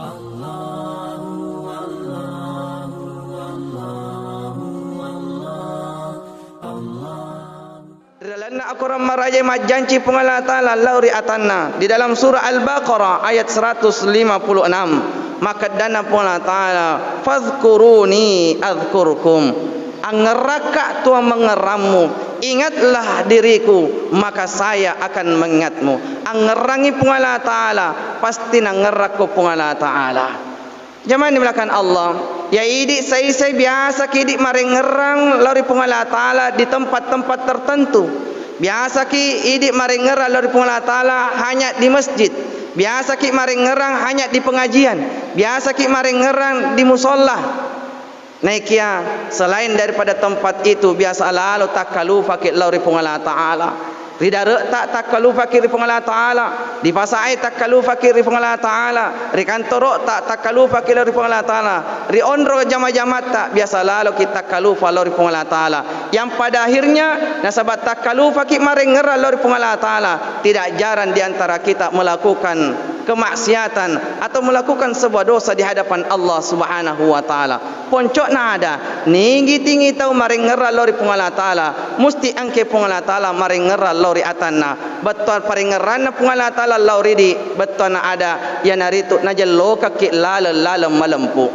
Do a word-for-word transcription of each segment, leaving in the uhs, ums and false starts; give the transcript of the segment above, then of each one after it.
Ri lalenna akorang maraja majjanci Puang Allah Ta'ala lao ri atanna. Di dalam surah Al-Baqarah ayat seratus lima puluh enam, makkeddana Puang Allah Ta'ala, "Fadhkuruni adzkurkum." Angngerrakka tuammengngerrammu, ingatlah diriku, maka saya akan mengingatmu. Angngerrangi Puang Allah Ta'ala, pasti nangngerrakko Puang Allah Ta'ala. Jamaah dimuliakan Allah, ya idi saisai biasaki idi marengngerrang lao ri Puang Allah Ta'ala di tempat-tempat tertentu. Biasaki idi marengngerrang lao ri Puang Allah Ta'ala hanya di masjid. Biasaki marengngerrang hanya di pengajian. Biasaki marengngerrang di musalla. Naikia selain daripada tempat itu, biasa lalo takkalufaki lao ri Puang Allah Ta'ala. Ri dare'ta takkalufaki ri Puang Allah Ta'ala, di pasae takkalufaki ri Puang Allah Ta'ala, ri kantoro'ta takkalufaki lao ri Puang Allah Ta'ala, ri onro jama-jamatta biasa laloki takkalufa lao ri Puang Allah Ta'ala. Yang pada akhirnya, nasaba takkalufaki marengngerrang lao ri Puang Allah Ta'ala, tidak jarang di antara kita melakukan kemaksiatan atau melakukan sebuah dosa di hadapan Allah Subhanahu wa Ta'ala. Ponco'na ada, nigi-tigi tau marengngerrang lao ri Puang Allah Ta'ala, musti engke Puang Allah Ta'ala marengngerrang lao ri atanna. Bettuanna parengngerranna Puang Allah Ta'ala lao ridi, bettuanna ada, iyanaritu najellokakki laleng-laleng malempu.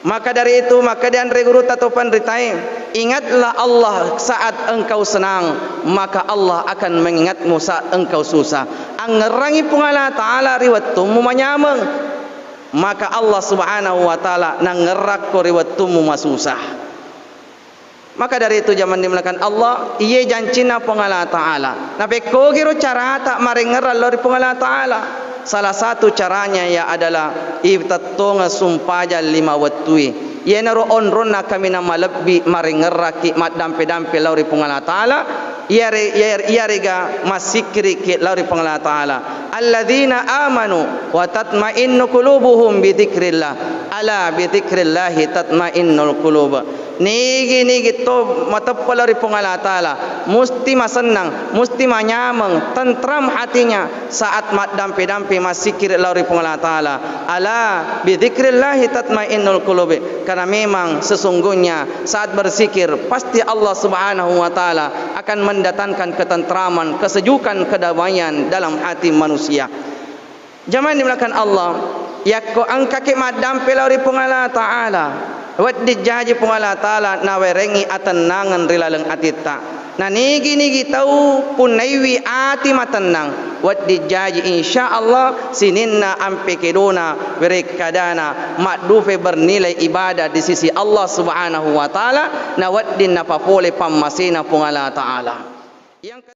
Maka dari itu, maka di anre gurutta to panritae, ingatlah Allah saat engkau senang, maka Allah akan mengingatmu saat engkau susah. Angngerrangi Puang Allah Ta'ala ri wettummu manyameng, maka Allah Subhanahu wa Ta'ala nangngerrakko ri wettummu masusa. Maka dari itu, jamaah dimuliakan Allah, iye jancinna Puang Allah Ta'ala. Napekkogiro carata marengngerrang lao ri Puang Allah Ta'ala? Salah satu caranya ya adalah itettongeng sumpajang lima wettue. Iyanaro onronna kaminang malebbi marengngerrakki maddampe-dampe lao ri Puang Allah Ta'ala, iyare-, iyare-, iyarega massikkiriki lao ri Puang Allah Ta'ala. Alladzina amanu wa tatmainnu qulubuhum bidzikrillah. Ala bidzikrillahi tatmainnul qulub. Nigi-nigi to mateppa lao ri Puang Allah Ta'ala, musti masennang, musti manyameng, tentram hatinya saat maddampe-dampe massikkiri lao ri Puang Allah Ta'ala. Ala bidzikrillahi tatmainnul qulub. Karena memang sesungguhnya saat berzikir, pasti Allah Subhanahu wa Ta'ala akan mendatangkan ketentraman, kesejukan, kedamaian dalam hati manusia. Jamaah dimuliakan Allah, yakko engkaki maddampe lao ri Puang Allah Ta'ala, wedding jaji Puang Allah Ta'ala nawerengngi atennangeng ri laleng atitta. Na nigi-nigi tau punnaiwi ati matennang, wedding jaji, insya Allah, sininna ampe kedona werekkadana maddupe bernilai ibadah di sisi Allah Subhanahu wa Ta'ala, na wedding napapole pammasena Puang Allah Ta'ala. Yang